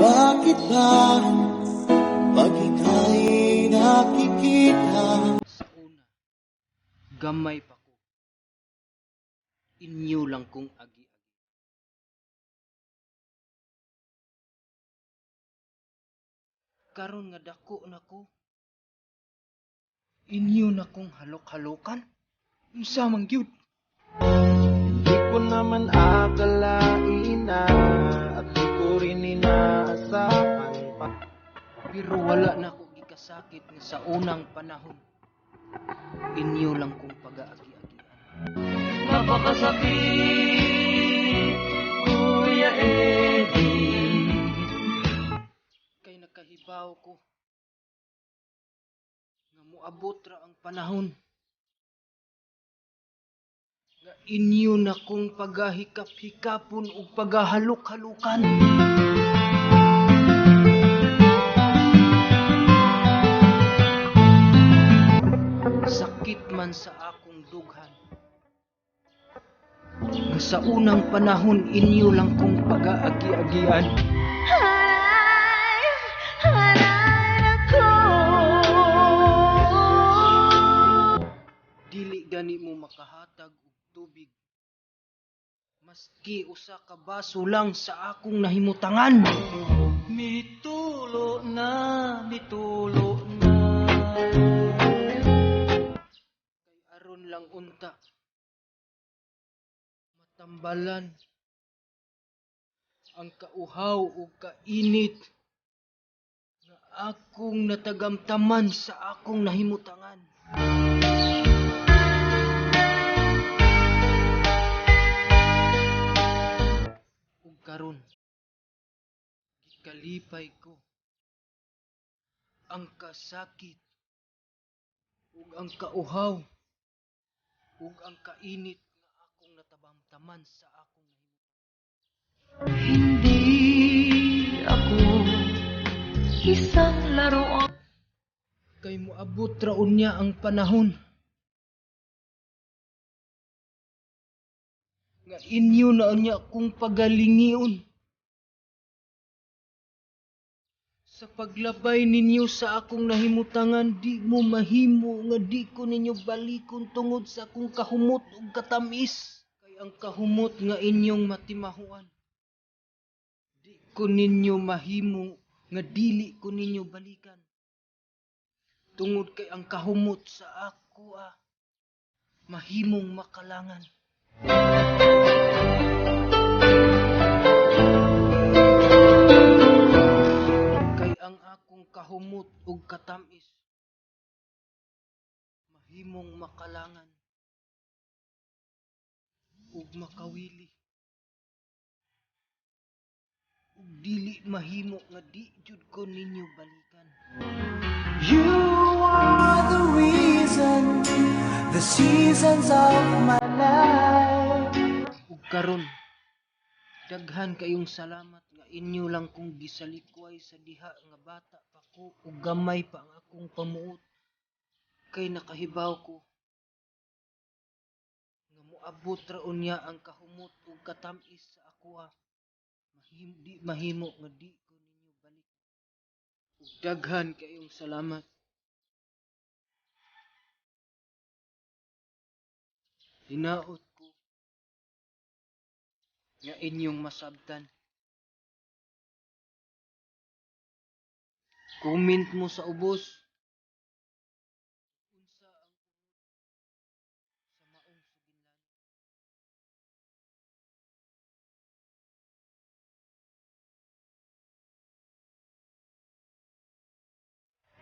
Bakit ba pag ika'y nakikita? Sa una, gamay pa ko. Inyo lang kong agi-agi. Karon nga dako na ko, inyo na kong halok-halokan. Unsa man gyud? Hindi ko naman akalain na at di ko rin inaasahan pa. Pero wala na ko gikasakit nga sa unang panahon, inyo lang kong pagaagi-agian. Napakasakit, Kuya Eddie. Kay nakahibaw ko nga moabot ra ang panahon nga inyo na kong pagahikap-hikapon ug pagahalok-halukan. Sakit man sa akong dughan nga sa unang panahon inyo lang kong pagaagi-agian. Ay, aray ako. Dili gani mo makahatag og tubig maski usa ka baso lang sa akong nahimutangan. Mitulo na, mitulo na. Kay aron lang unta matambalan ang kauhaw ug kainit nga akong natagamtaman sa akong nahimutangan. Ug karon, gikalipay ko ang kasakit ug ang kauhaw ug ang kainit nga akong natabamtaman sa akong nahimutangan. Hindi ako isang laruan. Kay moabot ra unya ang panahon nga inyo na unya kong pagalingion sa paglabay ninyo sa akong nahimutangan. Di mo mahimo nga di ko ninyo balikon tungod sa akong kahumot ug katamis. Kay ang kahumot nga inyong matimahuan, di ko ninyo mahimo nga dili ko ninyo balikan tungod kay ang kahumot sa ako mahimong makalangan. Kay ang akong kahumot ug katamis mahimong makalangan ug makawili ug dili mahimo nga di jud ko ninyo balikan. You are the reason, the seasons of my life. Ug karon, daghan kayong salamat nga inyo lang kong gisalikway sa diha nga bata pa ko ug gamay pa ang akong pamuot. Kay nakahibaw ko nga moabot ra unya ang kahumot ug katamis sa akoa. Di mahimo nga di ko ninyo balik. Ug daghan kayong salamat. Hinaot ko nga inyong masabtan. Comment mo sa ubos.